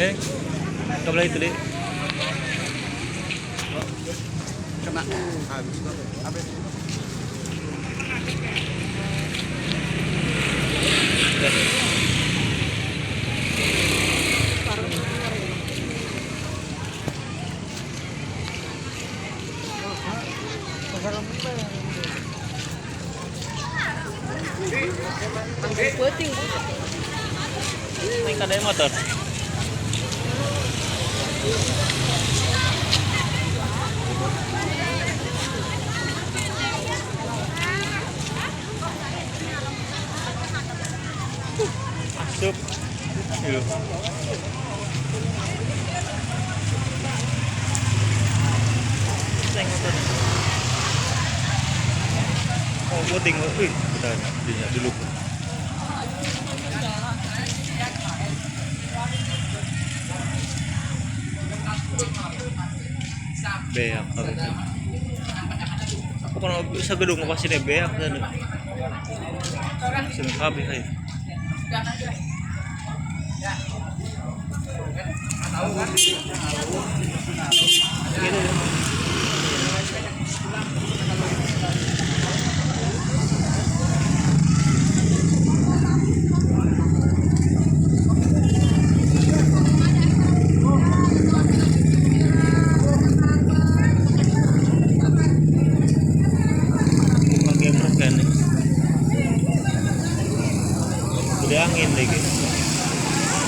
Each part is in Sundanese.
Kabelah itu deh. Kena habis. Habis. Naik ada motor. Masuk. Iya. Naik motor. Oh, boting. Wih, bentar, dulu. Beak kali itu. Aku kalau bisa gedung pasti deh beak tadi. Sini kabeh ayo. Gitu ya. Angin deh guys,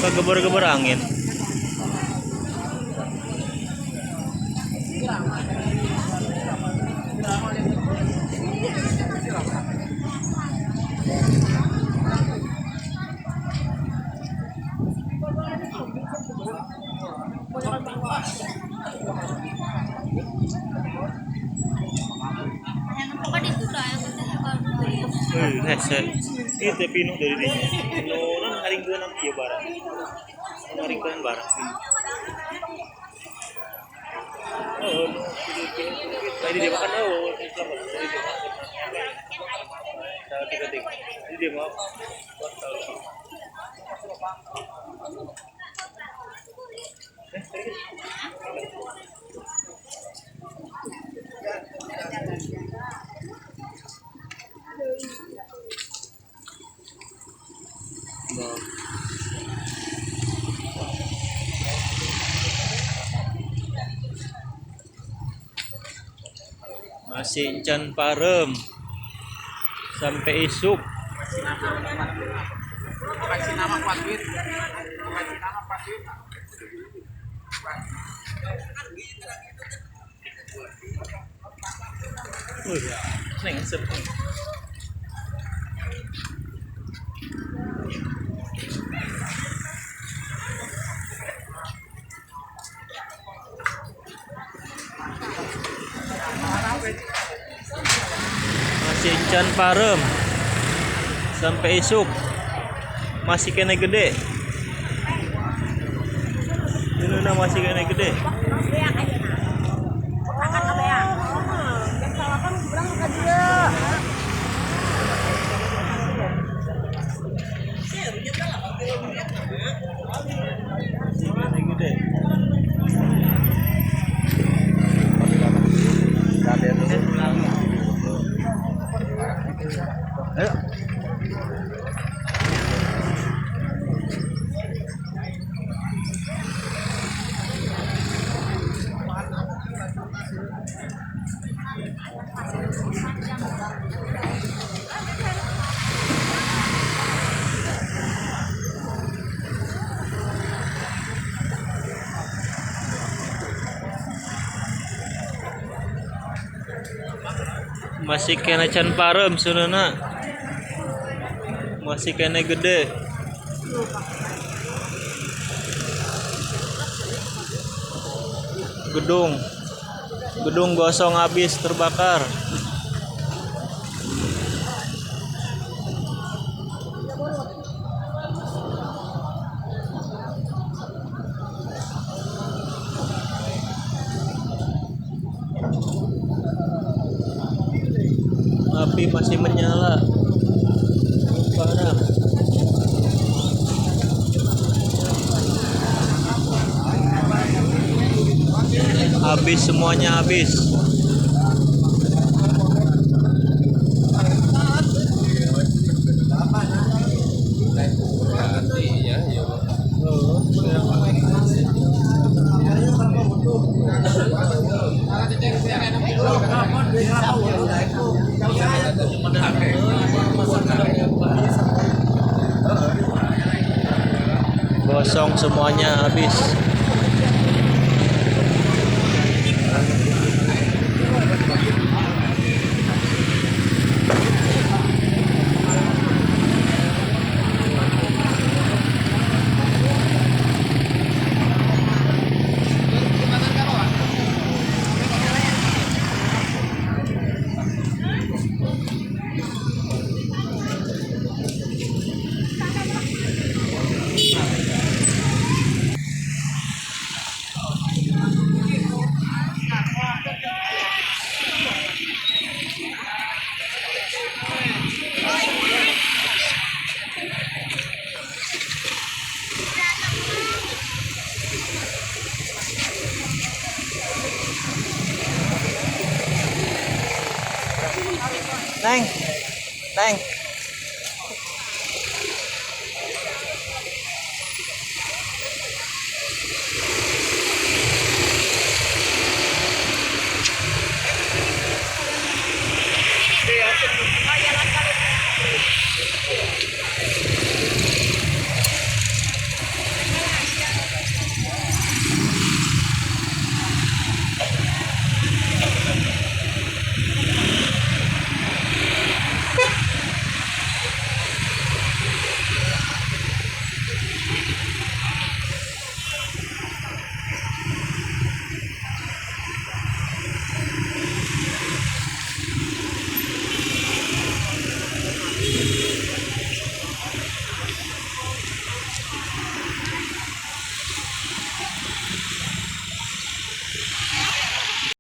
kegeber-geber angin. Itu pinu dari dia. Pinu nan haringguan ieu barang. Haringguan barang. Oh, no, tadi dia makan oh, Islam tadi dia makan. Tiga tiga. Jadi dia mau. Masih can parem sampai isuk. Wih, neng masih can parem sampai isuk, masih kena gede. Ini masih kena gede. Masih kena gede. Ayo. Masih kena can parem sunana. Masih kena gede. Gedung. Gedung gosong habis terbakar. Api masih menyala. Parah. Habis semuanya habis. Gosong semuanya habis. Neng, Neng.